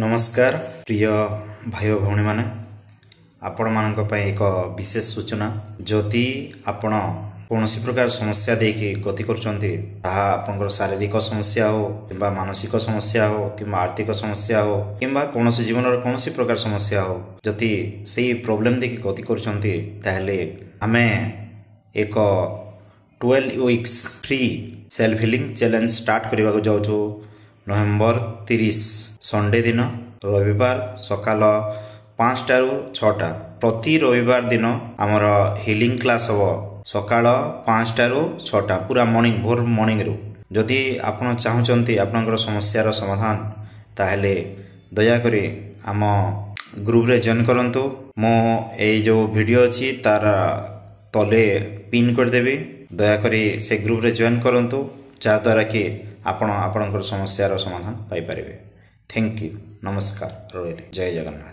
ନମସ୍କାର ପ୍ରିୟ ଭାଇ ଓ ଭଉଣୀମାନେ, ଆପଣମାନଙ୍କ ପାଇଁ ଏକ ବିଶେଷ ସୂଚନା। ଯଦି ଆପଣ କୌଣସି ପ୍ରକାର ସମସ୍ୟା ଦେଇକି ଗତି କରୁଛନ୍ତି, ତାହା ଆପଣଙ୍କର ଶାରୀରିକ ସମସ୍ୟା ହେଉ କିମ୍ବା ମାନସିକ ସମସ୍ୟା ହେଉ କିମ୍ବା ଆର୍ଥିକ ସମସ୍ୟା ହେଉ କିମ୍ବା କୌଣସି ଜୀବନର କୌଣସି ପ୍ରକାର ସମସ୍ୟା ହେଉ, ଯଦି ସେଇ ପ୍ରୋବ୍ଲେମ୍ ଦେଇକି ଗତି କରୁଛନ୍ତି, ତାହେଲେ ଆମେ ଏକ 12 weeks free self healing challenge start କରିବାକୁ ଯାଉଛୁ ନଭେମ୍ବର 30, ସଣ୍ଡେ ଦିନ, ରବିବାର ସକାଳ 5ଟାରୁ 6ଟା। ପ୍ରତି ରବିବାର ଦିନ ଆମର ହିଲିଂ କ୍ଲାସ୍ ହେବ ସକାଳ 5ଟାରୁ 6ଟା, ପୁରା ମର୍ଣ୍ଣିଂ, ଭୋର ମର୍ଣ୍ଣିଂରୁ। ଯଦି ଆପଣ ଚାହୁଁଛନ୍ତି ଆପଣଙ୍କର ସମସ୍ୟାର ସମାଧାନ, ତାହେଲେ ଦୟାକରି ଆମ ଗ୍ରୁପରେ ଜଏନ୍ କରନ୍ତୁ। ମୁଁ ଏଇ ଯେଉଁ ଭିଡ଼ିଓ ଅଛି, ତାର ତଲେ ପିନ୍ କରିଦେବି। ଦୟାକରି ସେ ଗ୍ରୁପରେ ଜଏନ୍ କରନ୍ତୁ, ଯାହାଦ୍ୱାରା କି ଆପଣ ଆପଣଙ୍କର ସମସ୍ୟାର ସମାଧାନ ପାଇପାରିବେ। Thank you, ନମସ୍କାର, ରହିଲି, ଜୟ ଜଗନ୍ନାଥ।